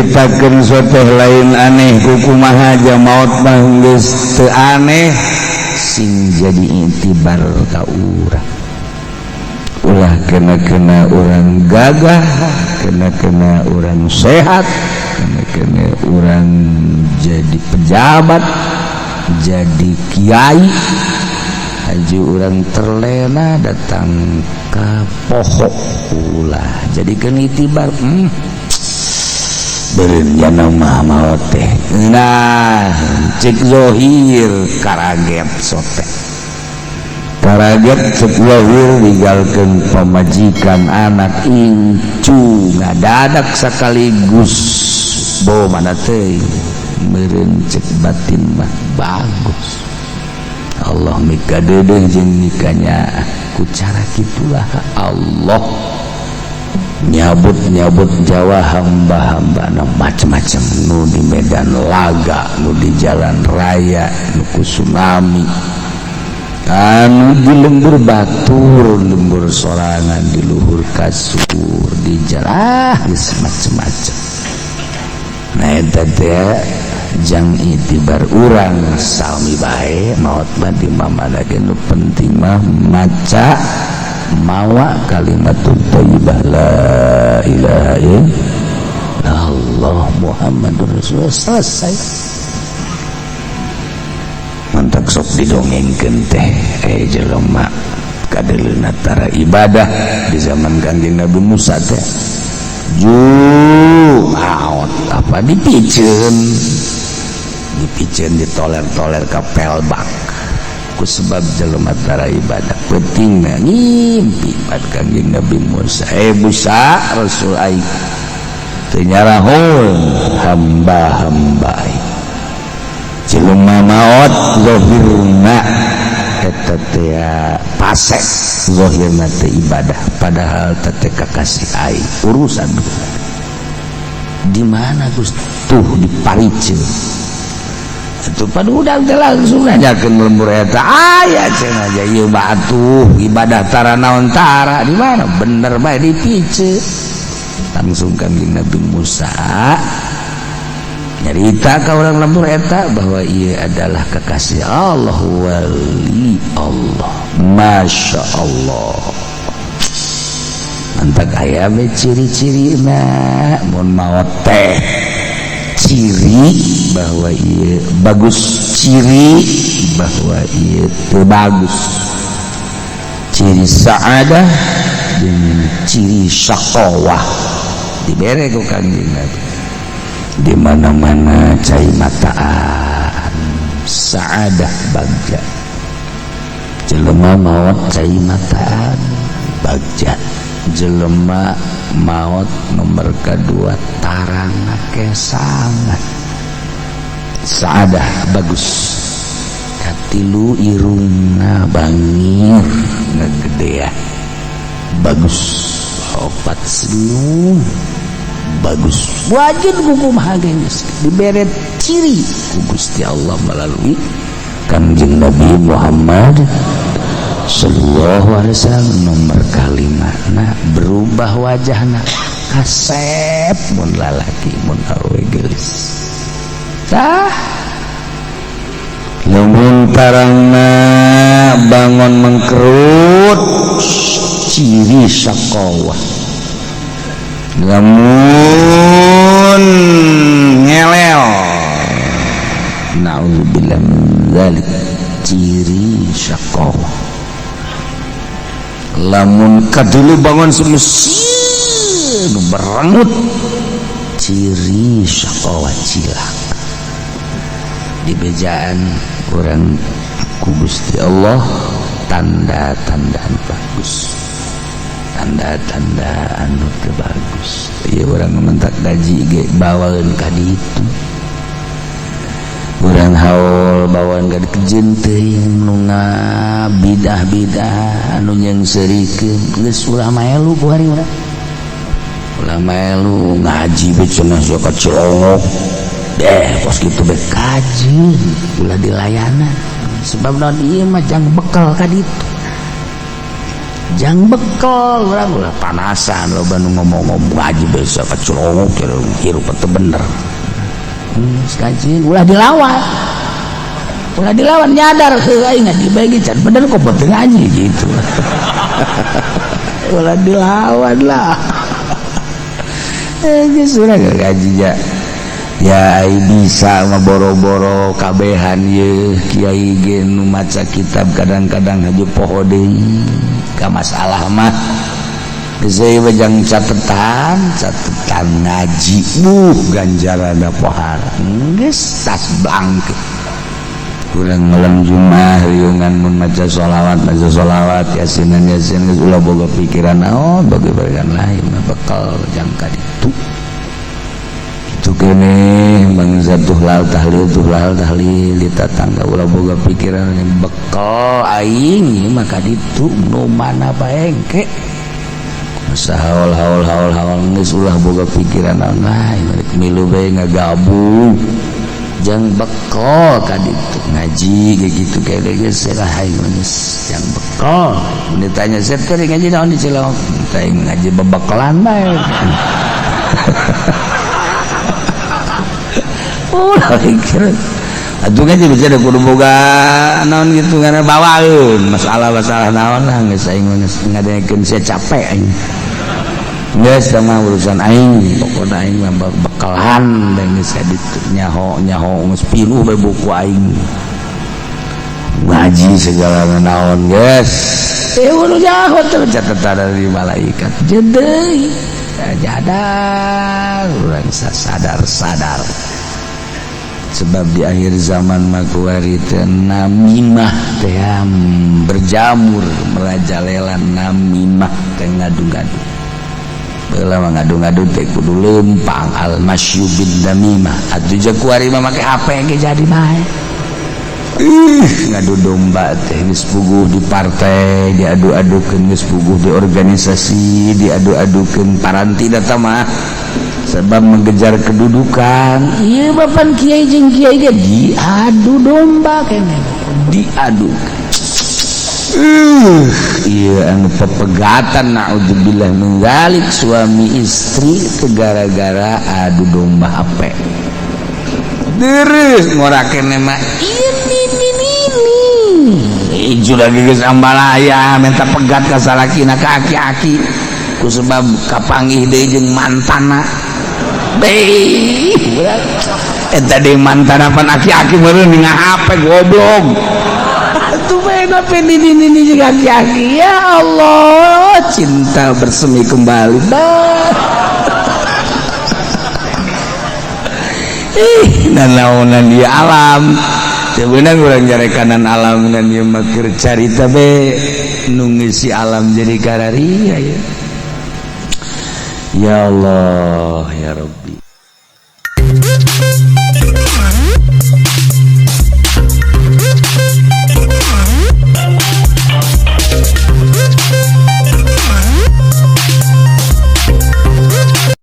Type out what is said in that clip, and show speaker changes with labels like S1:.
S1: Diceritakeun soteh lain aneh, kukumaha aja maot mah geus teu aneh. Sing jadi itibar ka urang, ulah kena-kena orang gagah, kena-kena orang sehat, kena-kena orang jadi pejabat, jadi kiai, haji orang terlena datang ke pohok. Ulah jadi itibar. Berencana mah maot teh. Nah, cek zohir karaget sote karaget, cek zohir ninggalkeun pamajikan, anak, incu, ngadadak sekaligus bo mana teh. Meureun cek batin mah bagus, Allah mika deudeuh jeung mikanya ku cara kitulah Allah nyabut nyabut nyawa hamba-hamba. Na macam-macam, nu di medan laga, nu di jalan raya, nu ku tsunami, anu di lembur batur, lembur sorangan, di luhur kasur, di jalan, ah, macam-macam. Nah, eta teh jang itibar urang sami bae. Maot mah di mana ge, nu penting mah maca mawa kalimat thayyibah, la ilaha illallah Muhammadur Rasulullah, selesai. Mantak sok didongengkeun teh, eh, jelema kadeleuna tara ibadah di zaman Kanjeng Nabi Musa teh ju maot apa dipiceun, dipiceun, ditoler-toler ka pelbak ku sebab jelema tara ibadah. Pentingna ngimpi pad Kanjeng Nabi Musa, eh Musa, Rasul aing teu nyarahun hamba-hamba aing jelema maot zahirna eta teh pasek, zahirna teh ibadah, padahal teh kakasih aing urusan di mana Gusti? Tuh di pariceun atuh. Pan udah teh langsung nanyakeun lembur eta aya cenah aja ieu mah atuh ibadah tara naon tara di mana bener bae dipiceun. Langsung Kanjeng Nabi Musa nyarita ka orang lembur eta bahwa ia adalah kekasih Allah, wali Allah. Masya Allah, mantak aya we ciri-ciri na mun maot teh, ciri bahwa ia bagus, ciri bahwa ia teu bagus, ciri saadah jeung ciri syaqawah dibere ku Kanjeng Nabi. Di mana-mana cai mataan, saadah, bagja. Jelema maot cai mataan, bagja. Jelema maot nomor kedua tarang sangat saadah, bagus. Katilu irungna bangir ngegedea, bagus. Opat senyum bagus. Wajib kumaha ge dibere ciri ku Gusti Allah melalui Kanjeng Nabi Muhammad sallallahu alaihi wasallam. Nomor kalima na berubah wajahna kasep mun lalaki, mun awewe geulis. Tah, lamun tarangna bangun mengkerut, ciri syaqawah. Lamun ngelel, naudzubillah min dzalik, ciri syaqawah. Lamun kadulu bangun semesin berengut, ciri syaqawah, cilaka. Di bejaan orang ku Gusti Allah tanda-tanda bagus, tanda-tanda anu teu bagus. Ieu urang mentak gaji ge bawaeun ka ditu, urang haul bawaan ka dikejeun teuing nu bidah-bidah anu nyeungseurikeun. Geus ulah maelu ku hari urang, ulah maelu ngaji be cenah sia ka Cilongok deh kos kitu be. Kaji ulah dilayanan, sebab naon? Ieu mah jang bekal ka ditu. Jang bekal urang ulah panasan loba nu ngomong-ngomong ngaji besok keculongok hirup teu bener. Ngaji ulah dilawan. Ulah dilawan nyadar heuh aing ngaji bae ge can bener kok teu ngaji gitu. Ulah dilawan lah. Geus urang ngaji ja. Ya ai bisa mah boro-boro kabehan ye kiai ge nu maca kitab kadang-kadang haju poho deui ka masalah mah. Geus we jang catetan, catetan ngaji ganjaranna pohara. Geus tas bangke. Kurang malam Jumat riungan mun maca sholawat yasinan yasin geus ulah boga pikiran naon boga pikiran lain mah bekal jangka ditu. Itu kene bangsa tuhlal tahlil di tatangga ulah boga pikiran bekal aing maka ditu nu mana bae engke. Masa haul haul haul haul geus ulah boga pikiran naon lain milu bae ngagabung. Jang bekal ka ditu ngaji kayak gitu kayak geus lah aing geus jang bekal. Mun ditanya sep teh ngaji naon di Cilongok? Teh ngaji bebekalan bae. Ulah pikir. Atuh ngaji bisa da kudu boga naon gitu ngana bawaeun masalah-masalah naon lah geus aing geus ngadengekeun sia capek aing. Geus sama urusan aing pokona aing mah bekalan da geus ditu nyaho-nyaho geus pinuh bae buku aing. Ngaji segala naon geus. Udah nyaho teh catatan dari malaikat. Deui jadar urang sadar-sadar. Sebab di akhir zaman makuari teh namimah teh berjamur merajalela namimah teh ngadu-ngadu. Baheula mah ngadu-ngadu teh kudu leumpang al masyu bin namimah. Atuh jeung kuari mah make HP ge jadi bae. Ngadu domba teh geus puguh di partai diadu-adukeun, geus puguh di organisasi diadu-adukeun paranti data mah. Sebab mengejar kedudukan. Iya bapan kiai jeung kiai ge diadu domba kene diadu. Iya anu pepegatan naudzubillah min dzalik suami istri gara-gara adu domba HP. Terus ngorakene mah ini ini ini. Ieu lagi geus ambalaya minta pegat ka salakina ka aki-aki. Ku sebab kapanggih deui jeung mantana. Beh, eta deui mantana pan aki-aki meureun ninga HP goblok. Atuh bae na ini jeung aki-aki. Ya Allah, cinta bersemi kembali. Bah. Ih, nanaonan ieu alam. Teu beunang urang jarekanan alam ngan ieu mah keur carita be nu ngeusi alam jadi kararia ya. Ya Allah, ya Rabbi.